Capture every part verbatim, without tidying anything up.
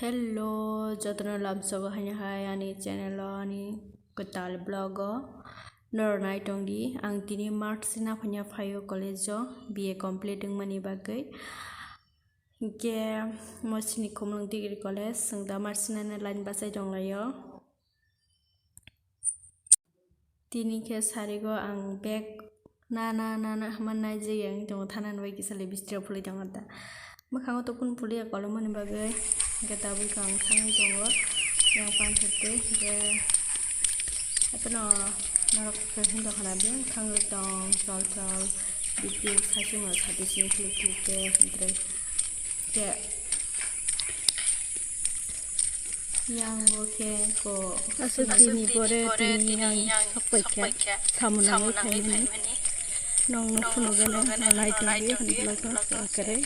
Hello, jotono lamsogo haino hai ani channel o, ani kwtal vlog o norok nai tongdi. Ang tini March sina phanya phaio college o, B A complete wngmani bagwi. Hinkhe mo sini Khumulwng Degree College, chwng da March sina ni line bachai tonglaio. Tini khe sarigo ang bag na, na, na, na hwnma naijak ya wng tongo, thanani bai kisa le bistiro phulwi tongo da. Mwkhango tokun puliya kolomani bagwi, hinkhe tabuk ang thangwi tongo, yang panthor twi, hinkhe haiphano norok khe hwn tongkha na biyang thangwi tong, chol, chol, bitik saichung rok sati sing phlik, phlik khe, hinkhe. Khe yang o khe ko aswk dini pore tini yang sok pai khe samung nangwi phaimani. Nong no phunugano nai tongwi hwnwi vlog no kare.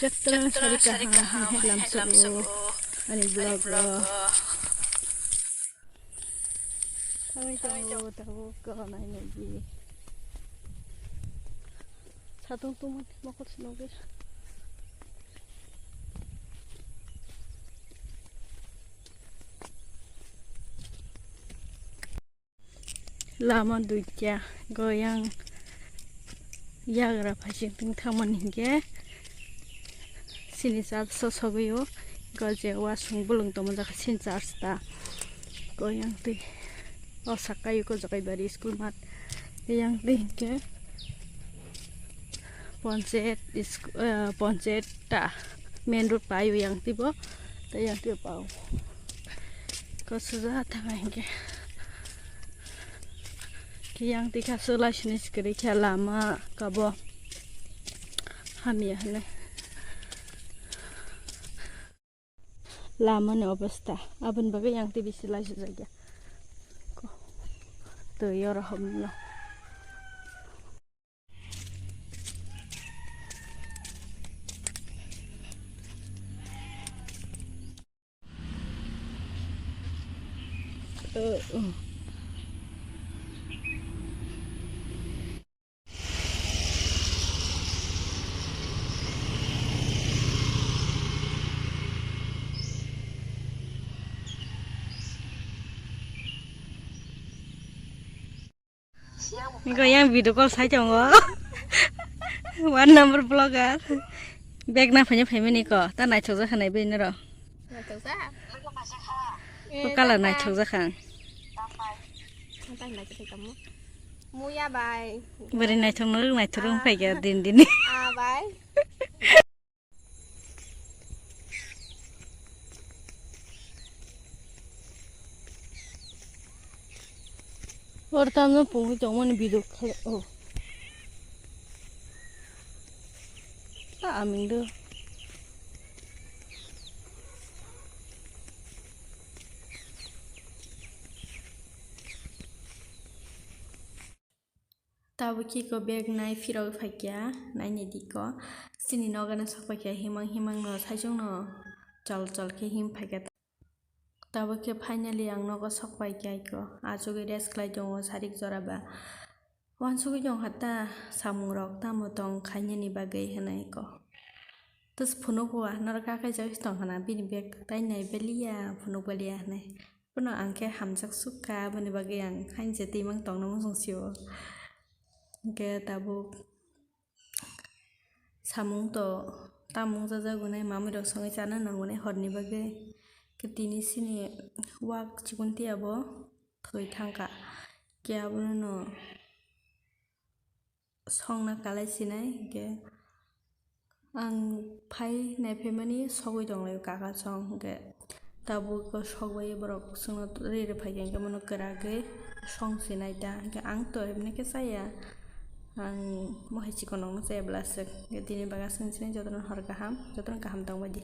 Jotto sari kaham hai lamsok o ani vlog o. Thangwi tongo tabuk kwbangma nai di. Satung tungmani mokol sinogwi. Lama duita go yang yagra phaising tong thangmani hinkhe sini church o sogwi o, go je wasung bolong tongma jaka sini church ta go yang twi o saka o Kojakai bari school mat yang twi hinkhe ponchayat sku-, eh, ponchayat ta main road paio yang twi bo tei yang twi pao. Ko suja thang hinkhe. Khe yang twi kha sulai sini sikiri khe lama kabo hamya hwnwi. Lama ni obostha aboni bagwi yang twi bisi laisijak ya. Ko twi oro hamya. Niko yang video call sai tongo. One number vlogger. Bag na phanya phaimani ko. Ta naithok jakha nai bini ro. Naithok jak? Ko color naithok jakha. Muya bai. Bari naithok no naithok rung phai ga din din. Ah bai. Oro tamno pungwi tongmani bidok khe, oh. Ta aming do. Tabuk khe ko bag nai phirogwi phaikha, nainai di ko. Chini nogano sok paikha, himang himang no saichung no chol chol khe him phaikha. Tabuk khe finally ang nogo sok paikha ko. Achugwi rest khlai tongo sarik jora ba. Wansugwi tongkha ta samung rok tamo tong khainani bagwi hwnwi ko. Tus phunukgo ah norok kakai jagwi tongkha na bini bag tai nai baliya phunuk baliya hwnwi. Bono ang khe hamjak sukha, aboni bagwi ang haini je twimang tongna muchung sio. Hinkhe tabuk samung to tamung jajago nai, mamui rok songwi chana nango nai horni bagwi. Khe tini sini wak chikon tiya bo thwi thangkha. Khe abono no songna kalai sinai, hinkhe ang phai naiphaimani sogwi tonglaio kaka song, hinkhe tabuk sogbai borok chwngno riri phaikha, hinkhe bono kwragwi song sinai ta, hinkhe ang to emni khe chaya, ang mohai chikonokno chaya bwlaswk, hinkhe tini bagwi aswk sinai jotono hor kaham, jotono kaham tongbaidi.